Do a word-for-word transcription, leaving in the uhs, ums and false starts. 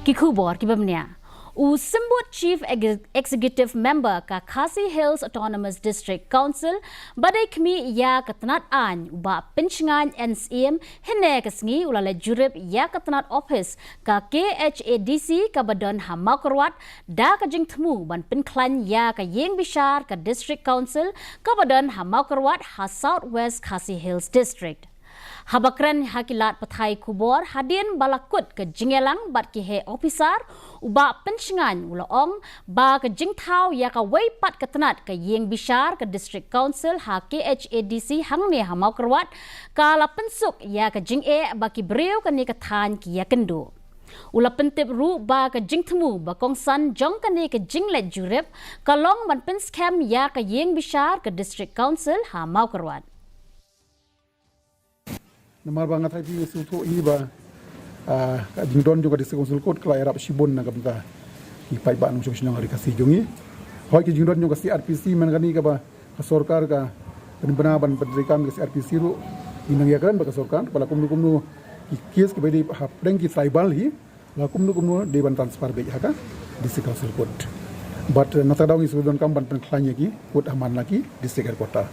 Ki khubor kiba bniah. U Symbud Chief Ex- Executive Member ka Khasi Hills Autonomous District Council ba dei khmih ïa ka tnat aiñ u Bah Pynshngain N Syiem hynne ka sngi u la leit jurip ïa ka tnat ophis ka K H A D C kaba don ha Mawkyrwat da ka jingthmu ban pynkhlaiñ ïa ka ïing bishar ka District Council kaba don ha Mawkyrwat ha South West Khasi Hills District. Haba kren ha ki lad pathai khubor hadien ba la kut ka jingïalang bad ki heh ophisar, u Bah Pynshngain u la ong ba ka jingthaw ïa kawei pat ka tnat ka ïing bishar ka District Council ha K H A D C hangne ha Mawkyrwat ka la pynsuk ïa ka jingeh ba ki briew kane ka thaiñ ki ïakynduh. U la pyntip ruh ba ka jingthmu ba kongsan jong kane ka jingleit jurip ka long ban pynskhem ïa ka ïing bishar ka District Council ha Mawkyrwat. Namar ba nga tharai phi sngewthuh hi ba ah, ka jingdon jong ka District Council Court ka la ïarap shibun na ka bynta ki paidbah nongshong shnong ha ri Khasi jong ngi. Hooid, ka jingdon jong ka C R P C mynta kane kaba ka sorkar ka pynbna ban pyntreikam ka C R P C ruh ngi nang ïakren bad ka sorkar ba la kumno kumno ki case kiba dei hapdeng ki tribal hi la kumno kumno dei ban transfer beit ha ka District Council Court. Bad eh, na kata ka daw ngi shu donkam ban pynkhlaiñ ïa ki court ha man la ki District Headquarter.